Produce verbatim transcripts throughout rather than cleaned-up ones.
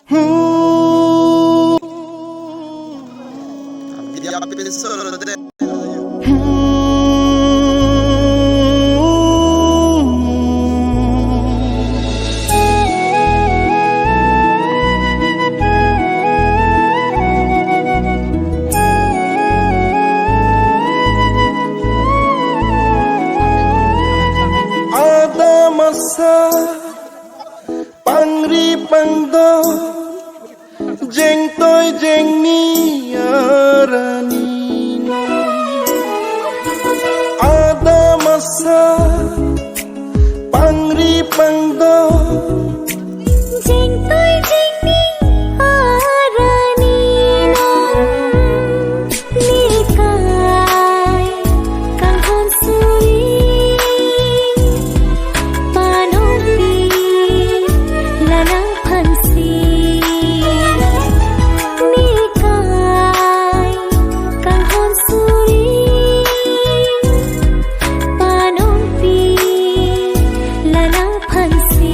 Adam asa pangri pangdo, jengtoi jengni arani non. Adam asa pangri pangdo, jengtoi jengni arani non. Nekai kanghon suri, panongpi la nangphansi. Nekai kanghon suri, panongpi la nangphansi.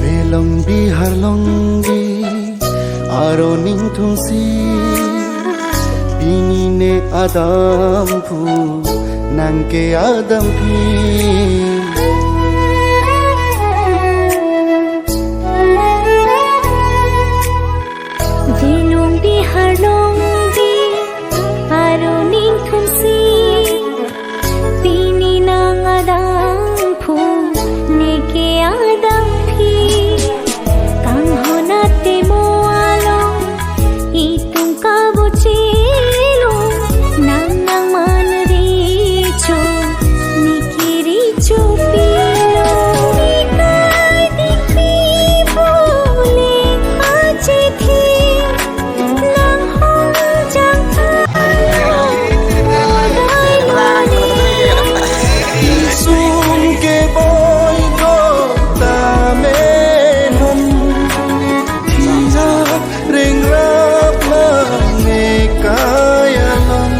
Velong Bihar longbi aron ingthumsi, pini ne Adam phu nang ke Adam phi. Velong Bihar longbi aron ingthumsi, pini nang Adam phu, ne ke Adam phi. Kanghon atemo along, itum kabuchilo, nang nangman recho, ne ke recho pilo. Nekai dingpi bule achithi, nanghon jangtha modai lone. Insung keboi do tame non, thia ringrap ma nekai along.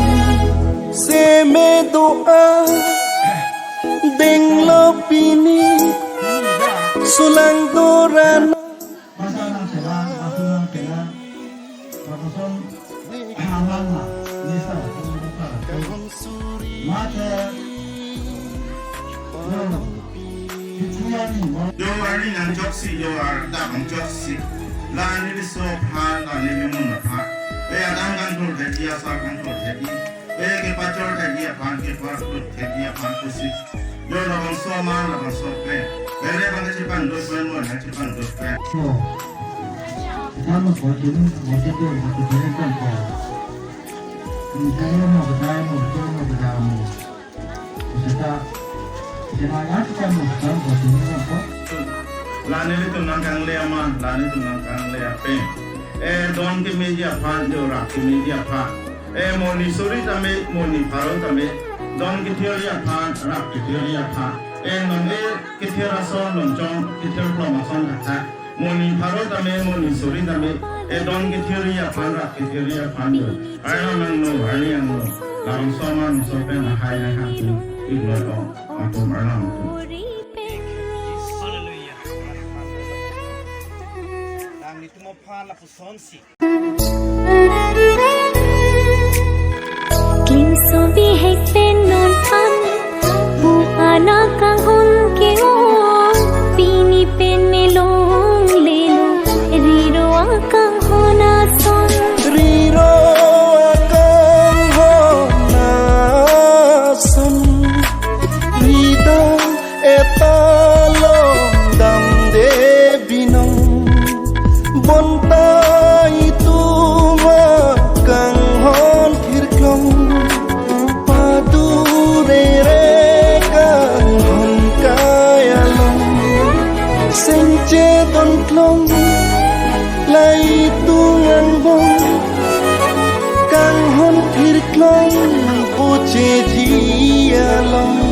Seme do-a denglo pini, sulang doran. Masa nang selang, asu nang selang. Raposon, alang na, nisa, nisa. Mate, yo, kituan ni, mo. Jo arni nangchoksi, jo arta nangchoksi. La neliso aphan, la nelimun aphan. Eh, adang kan tur jadi, asal kan tur jadi. Eh, kepachor jadi aphan, kepachor jadi aphan pusi. Jo labangso aman, labangso pen. Bere bang kachepangdo pen, mo kachepangdo pen. Mo. Kita mo ko sini, mo sini, mo sini kan ko. Mo sini mo kedai, mo sini mo kedai mo. Kita, kita ya kita mo kan ko sini kan ko. La nelitum nangkangle aman, la nelitum nangkangle apen. Eh, don kemeji aphan, jo rap kemeji aphan. Eh, monit suri tame, monit pharo tame, don kethir aphan, rap kethir aphan. Eh, non eh kethir ason, non chong kethir klong ason kata. Monit pharo tame, monit suri tame, eh, don kethir aphan, rap kethir aphan do. Arnam angno, arni angno. Labangso aman, so pen ahai nang hang tu. Iglo tong, atum arnam tu. Hallelujah. Nang nitum aphan lapusonsi. Klingso bihek pen non an, pu anak kanghon ke-ong, pini pen me longlelo, riro akanghon ason. Riro akanghon ason, rida eta longdamde binong. Bonta itum akanghon thirklong, padu Don klong, laitung angbong, kanghon thirklong pocheji along.